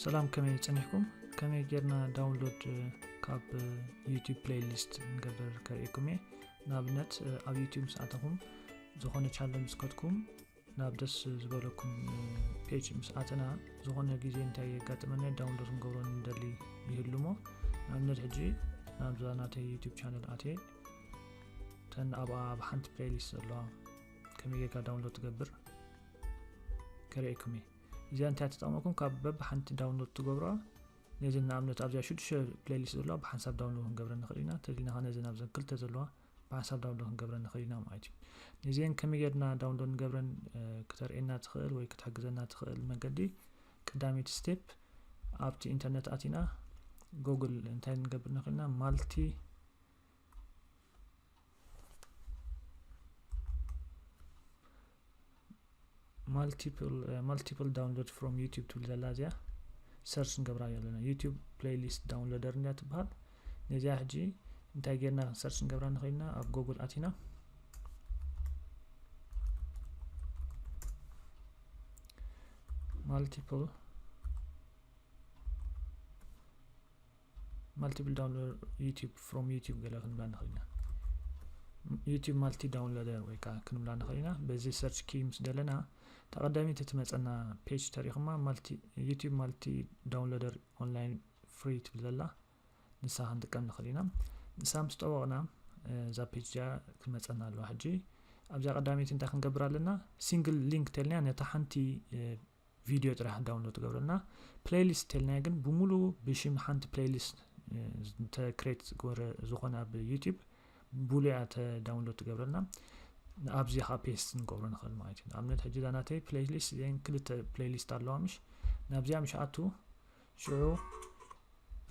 ሰላም፣ ከመይ ጸኒሕኩም? ከመይ ጌርና ዳውንሎድ ካብ ዩቲዩብ ፕሌይሊስት ንገብር ከርእየኩም እየ። ንኣብነት ኣብ ዩቲዩብ ምስ ኣተኹም፣ ዝኾነ ቻነል ምስ ከድኩም፣ ናብ ደስ ዝበለኩም ፔጅ ምስ ኣተና፣ ዝኾነ ግዜ እንታይ የጋጥመና፣ ዳውንሎድ ክንገብሮ ንደሊ ይህሉ እሞ፣ ንኣብነት ሕጂ ናብዛ ናተይ ዩቲዩብ ቻነል ኣትየ፣ ተን ኣብኣ ኣብ ሓንቲ ፕሌይሊስት ዘለዋ ከመይ ጌርካ ዳውንሎድ ትገብር ከርእየኩም እየ። እዚኣ እንታይ ትጠቕመኩም? ካብ በብሓንቲ ዳውንሎድ ትገብሮዋ። ነዚ ንኣብነት ኣብዚኣ ሽዱሽተ ፕሌይሊስት ዘለዋ ብሓንሳብ ዳውንሎድ ክንገብረ ንኽእል ኢና። ተሊና ነዚ ናብዘን ክልተ ዘለዋ ብሓንሳብ ዳውንሎድ ክንገብረ ንኽእል ኢና ማለት እዩ። ነዚአን ከመይ ጌርና ዳውንሎድ ንገብረን ክተርእየና ትኽእል ወይ ክትሕግዘና ትኽእል መንገዲ፣ ቀዳመይቲ ስቴፕ ኣብቲ ኢንተርኔት ኣቲና ጉግል እንታይ ንገብር ንኽእል ኢና? ማልቲ ማልቲፕል ማልቲፕል ዳውንሎድ ፍሮም ዩቲዩብ ትብል ዘላ እዚኣ ሰርች ንገብራ ኣለና። ዩቲዩብ ፕሌይሊስት ዳውንሎደር እንዲያ ትበሃል። ነዚኣ ሕጂ እንታይ ጌርና ሰርች ንገብራ ንኽእል ኢና? ኣብ ጉግል ኣቲና ማልቲፕል ማልቲፕል ዳውንሎድ ዩቲዩብ ፍሮም ዩቲዩብ ገለ ክንብላ ንኽእል ኢና። ዩቲዩብ ማልቲ ዳውንሎደር ወይ ከዓ ክንብላ ንኽእል ኢና። በዚ ሰርች ኪ ምስ ደለና፣ ተቐዳሚት እትመፀና ፔጅ ተሪኹማ፣ ዩቲዩብ ማልቲ ዳውንሎደር ኦንላይን ፍሪ ትብል ዘላ፣ ንሳ ክንጥቀም ንኽእል ኢና። ንሳ ምስ ጠወቕና እዛ ፔጅ እዚኣ ክመፀና ኣለዋ። ሕጂ ኣብዚኣ ቀዳመይቲ እንታይ ክንገብር ኣለና? ሲንግል ሊንክ ተልና ነታ ሓንቲ ቪድዮ ጥራሕ ዳውንሎድ ትገብረልና። ፕሌይሊስት ተልና ግን ብሙሉ ብሽም ሓንቲ ፕሌይሊስት ተክሬት ዝኾነ ኣብ ዩቲዩብ ብሉያ ተ ዳውንሎድ ትገብረልና። ኣብዚ ከዓ ፔስት ንገብሮ ንኽእል ማለት እዩ። ንኣብነት ሕጂ እዛ ናተይ ፕሌይሊስት እዚአን ክልተ ፕሌይሊስት ኣለዋ፣ ምሽ ናብዚኣ ምሽ ኣቱ ሽዑ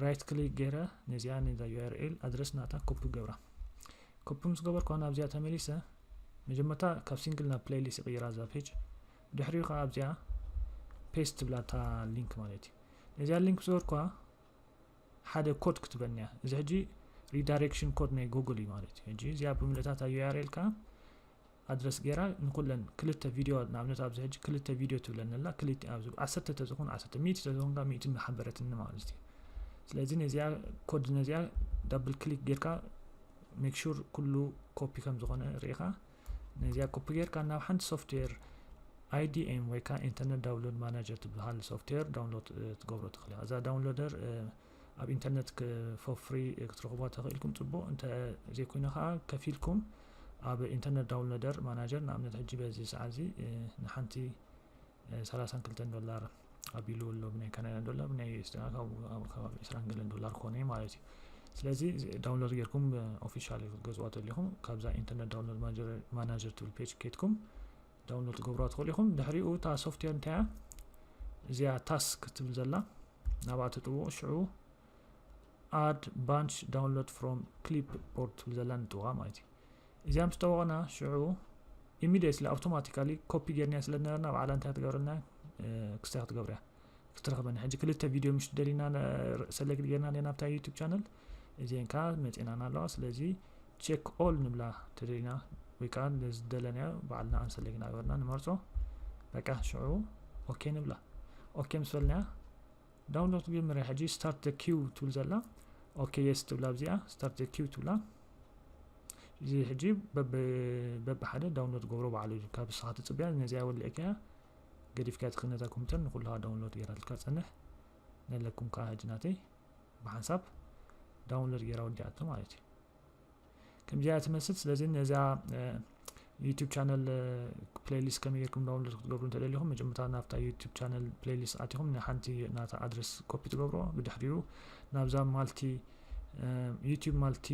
ራይት ክሊክ ገይረ ነዚኣ ነዛ ዩ ኣር ኤል ኣድረስ ናታ ኮፒ ገብራ። ኮፒ ምስ ገበርኩ ናብዚኣ ተመሊሰ መጀመርታ ካብ ሲንግል ናብ ፕሌይሊስት ይቕይራ እዛ ፔጅ። ድሕሪኡ ከዓ ኣብዚኣ ፔስት ትብላታ ሊንክ ማለት እዩ። ነዚኣ ሊንክ ዝገበርኳ ሓደ ኮድ ክትበኒ እያ። እዚ ሕጂ ሪዳይሬክሽን ኮድ ናይ ጉግል እዩ ማለት እዩ። ሕጂ እዚኣ ብምልእታታ ዩ ኣር ኤል ከዓ ኣድረስ ገይራ ንኩለን ክልተ ቪድዮ፣ ንኣብነት ኣብዚ ሕጂ ክልተ ቪድዮ ትብለኒ ኣላ። ክልተ ኣብዚ ዓሰርተ ተዝኾን ዓሰርተ፣ ሚእቲ ተዝኾን ከዓ ሚእቲ ምሓበረትኒ ማለት እዩ። ስለዚ ነዚኣ ኮድ ነዚኣ ዳብል ክሊክ ጌርካ ሜክ ሹር ኩሉ ኮፒ ከም ዝኾነ ርኢኻ፣ ነዚኣ ኮፒ ጌርካ ናብ ሓንቲ ሶፍትዌር ኣይ ዲ ኤም ወይ ከዓ ኢንተርኔት ዳውንሎድ ማናጀር ትበሃል ሶፍትዌር ዳውንሎድ ትገብሮ ትኽእል ኢኻ። እዛ ዳውንሎደር ኣብ ኢንተርኔት ፎር ፍሪ ክትረኽቧ ተኽኢልኩም ፅቡቕ፣ እንተ ዘይኮይኑ ከዓ ከፊልኩም ኣብ ኢንተርኔት ዳውንሎደር ማናጀር፣ ንኣብነት ሕጂ በዚ ሰዓት እዚ ንሓንቲ ሰላሳን ክልተን ዶላር ኣቢሉ ኣሎ ብናይ ካናዳ ዶላር፣ ብናይ ዩኤስ ድማ ካብ ኣብ ከባቢ ዕስራን ገለን ዶላር ክኾነ እዩ ማለት እዩ። ስለዚ ዳውንሎድ ጌርኩም ኦፊሻል ክትገዝዋ ተሊኹም ካብዛ ኢንተርኔት ዳውንሎድ ማናጀር ትብል ፔጅ ኬድኩም ዳውንሎድ ትገብርዋ ትኽእሉ ኢኹም። ድሕሪኡ እታ ሶፍትዌር እንታይ እያ? እዚኣ ታስክ ትብል ዘላ ናብኣ ትጥውቑ። ሽዑ ኣድ ባንች ዳውንሎድ ፍሮም ክሊፕ ቦርድ ትብል ዘላ ንጥውቓ ማለት እዩ። እዚኣ ምስ ጠወቕና ሽዑ ኢሚዲየትሊ ኣውቶማቲካሊ ኮፒ ጌርና ስለ ዝነበርና ባዕላ እንታይ ትገብረልና? ክስታይ ክትገብርያ ክትረኽበና። ሕጂ ክልተ ቪድዮ ምሽ ደሊና ሰሌክት ጌርና ኔ ናብታ ዩቱብ ቻነል እዚአን ከዓ መፂናና ኣለዋ። ስለዚ ቼክ ኦል ንብላ ተደሊና ወይ ከዓ ዝደለናዮ ባዕልና ኣንሰሌክት ናገበርና ንመርፆ። በቃ ሽዑ ኦኬ ንብላ። ኦኬ ምስ በልናያ ዳውንሎድ ትጀምር እያ። ሕጂ ስታርት ደ ኪው ትብል ዘላ ኦኬ የስ ትብላ፣ ኣብዚኣ ስታርት ደ ኪው ትብላ። እዚ ሕጂ በብ- በብሓደ ዳውንሎድ ገብሮ ባዕሉ እዩ። ካብ ንስኻ ትፅበያ ነዚኣ ወልዕካያ ገዲፍካ ትኽእል ነዛ ኮምፒውተር ንኩልኻ ዳውንሎድ ገይራልካ ትፀንሕ። ነለኩም ከዓ ሕጂ ናተይ ብሓንሳብ ዳውንሎድ ገይራ ወዲኣቶ ማለት እዩ። ከምዚኣ ትመስል። ስለዚ ነዛ ዩቱብ ቻነል ፕሌሊስት ከመይ ጌርኩም ዳውንሎድ ክትገብሩ እንተደሊኹም መጀመርታ ናብታ ዩቱብ ቻነል ፕሌሊስት ኣቲኹም ንሓንቲ ናታ ኣድረስ ኮፒ ትገብሮ። ብድሕሪኡ ናብዛ ማልቲ ዩቱብ ማልቲ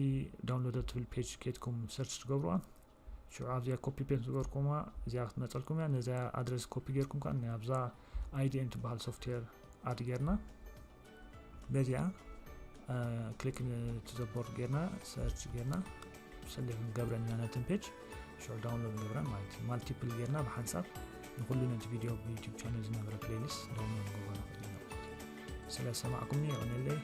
ዳውንሎደር ትብል ፔጅ ኬድኩም ሰርች ትገብሩዋ። ሽዑ ኣብዚኣ ኮፒ ፔስት ዝገበርኩማ እዚኣ ክትመፀልኩም እያ። ነዚኣ ኣድረስ ኮፒ ጌርኩም ከዓ ናብዛ ኣይዲኤም ትበሃል ሶፍትዌር ኣድ ጌርና በዚኣ ክሊክ ንትዘቦርድ ጌርና ሰርች ጌርና ሰሌክት ንገብረን ኢና ነተን ፔጅ ሽዑ ዳውንሎድ ንገብረን ማለት እዩ። ማልቲፕል ጌርና ብሓንሳብ ንኩሉ ነቲ ቪድዮ ብዩቱብ ቻነል ዝነበረ ፕሌሊስት ዳውንሎድ ንገብሮ ንኽእል ኢና ማለት እዩ። ስለ ዝሰማዕኩምኒ የቐንየለይ።